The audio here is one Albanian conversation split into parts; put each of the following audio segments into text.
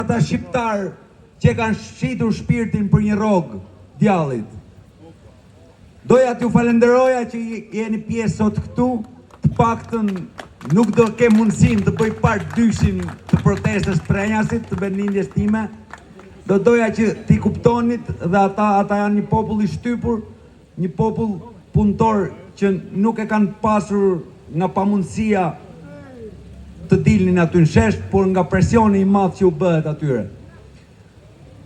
Ata shqiptarë që e kanë shitur shpirtin për një rrogë djallit. Doja t'ju falenderoja që jeni pjesë sot këtu, të paktën nuk do kem mundësinë të bëj part dyshin të protestës Prrenjasit të vendlindjes time. Do doja që t'i kuptonit dhe ata, ata janë një popull i shtypur, Një popull punëtor që nuk e kanë pasur nga pamundësia të dilnin aty në shesh, por nga presioni i madh që u bëhet atyre.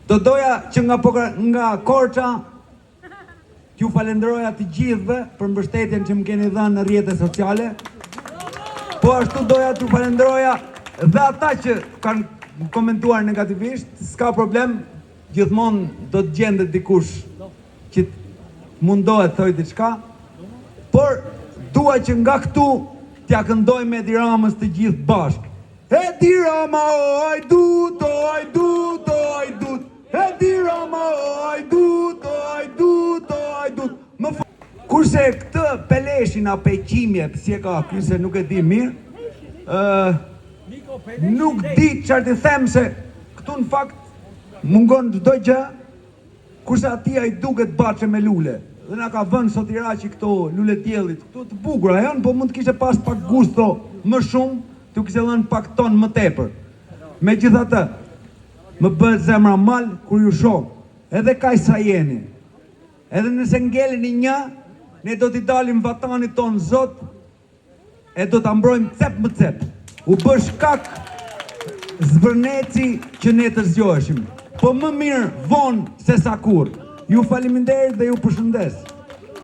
Do doja që nga nga Korça t'ju falenderoja të gjithëve për mbështetjen që më keni dhënë në rrjete sociale. Po ashtu doja t'ju falenderoja dhe ata që kanë komentuar negativisht, s'ka problem, gjithmonë do të gjendet dikush që mundohet të thojë diçka, por dua që nga këtu t'ja këndojmë Edi Ramës të gjithë bashkë. Edi Rama o hajdut, o hajdut, o hajdut. Edi Rama o hajdut, o hajdut, o hajdut. Më Kurse këtë Peleshin a Peqimje, si e ka ky se nuk e di mirë, ë nuk di çfarë t'i them se këtu në fakt mungon çdo gjë, Kurse atij ai duket bahçe me lule dhe na ka vënë Sotiraqi këto lule diellit këtu të bukura janë po mund të kishte pas pak gusto më shumë t'u kishte dhënë pak ton më tepër megjithatë më bëhet zemra mal kur ju shoh edhe kaq sa jeni edhe nëse ngeleni një ne do t'i dalim vatanit tonë zot E do ta mbrojmë cep më cep. U bë shkak Zvërneci që ne të zgjoheshim. Po më mirë vonë se sa kurrë. Ju faleminderit dhe ju përshëndes.